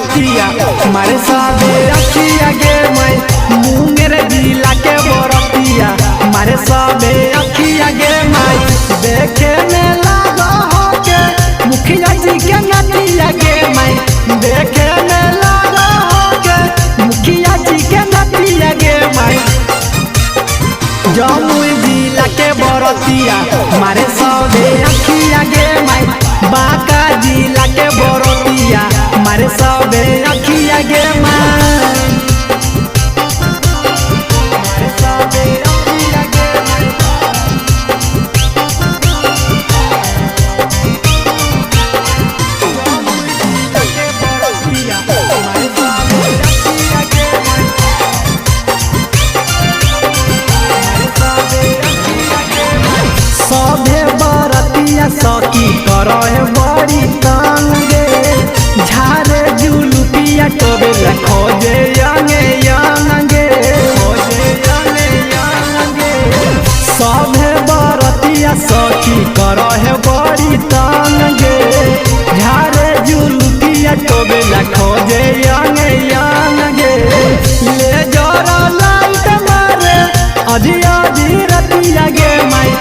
बरतिया मारे सबे अखिया गे माई। मुंगेर जिला के बरतिया मारे सबे अखिया गे माई। देखे में लागो हो के मुखिया जी के नतिया गे माई। देखे में लागो हो के मुखिया जी के नतिया गे माई। जमुई जिला के बरतिया मारे सबे अखिया गे माई। बांका जिला के बरतिया मारे सबे अखिया गे माई। मारे सबे अखिया गे माई। जमुई जिला के बरतिया मारे सबे अखिया गे माई। सभे बरतिया सखी करहे बड़ी तंग गे। झारे जुलुपिया टोबेला खोजे यंगे यंग गे। खोजे यंगे यंग गे। सभे बरतिया सखी करहे बड़ी तंग गे। झारे जुलुपिया टोबेला खोजे यंगे यंग गे। ले जरा लाइट मारे अजी अजी रतिया गे माई।